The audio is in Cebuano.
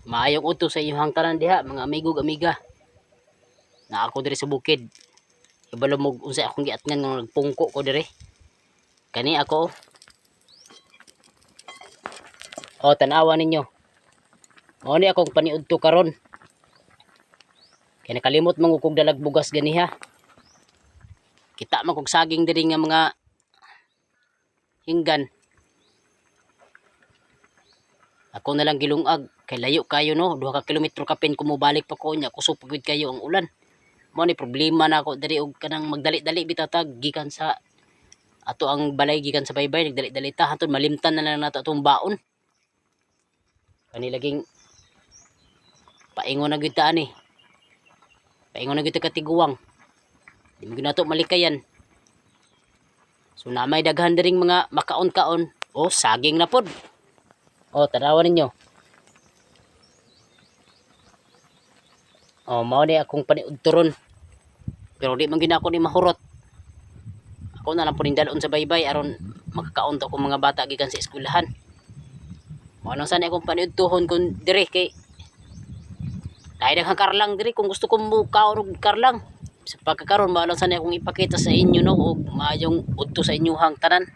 Maayong udto sa inyong tanan diha, mga amigo ug amiga. Na ako diri sa bukid. Ibalo mo unsa akong giatngan nga nagpungko ko diri. Kani ako. Oh, tan-awa ninyo. Mao ni akong paniudto karon. Kay nakalimot man kog dalag bugas ganiha. Kita man kog saging diri nga mga hinggan. Ako na lang gilungag kay layo kayo, no, 2 ka kilometro kapin kung mobalik pa ko nya, kusog pa gyud kayo ang ulan. Mao ni problema na ako diri og kanang magdali-dali bitaw ta gikan sa ato ang balay, gikan sa baybay, nagdali-dali ta hantod malimtan na lang nato atong baon. Kani laging paingon na gyud ta ani. Paingon na gyud ta katiguang. Di mo gyud nato malikayan. So na may daghan diring mga makaon-kaon. Oh, saging na pod. Oh, tanawa ninyo. Oh, mao ni akong paniudto ron. Pero di man gyud ako ni mahurot. Ako na lang po ning dalon sa baybay aron makakaon to akong mga bata gikan sa eskwelahan. Mao nang sana akong paniudtohon kun dire kay dahil daghang karlang diri kung gusto kong mukaon og karlang. Sa pagkakaron, mao lang sana akong ipakita sa inyo, no, og maayong udto sa inyuhang tanan.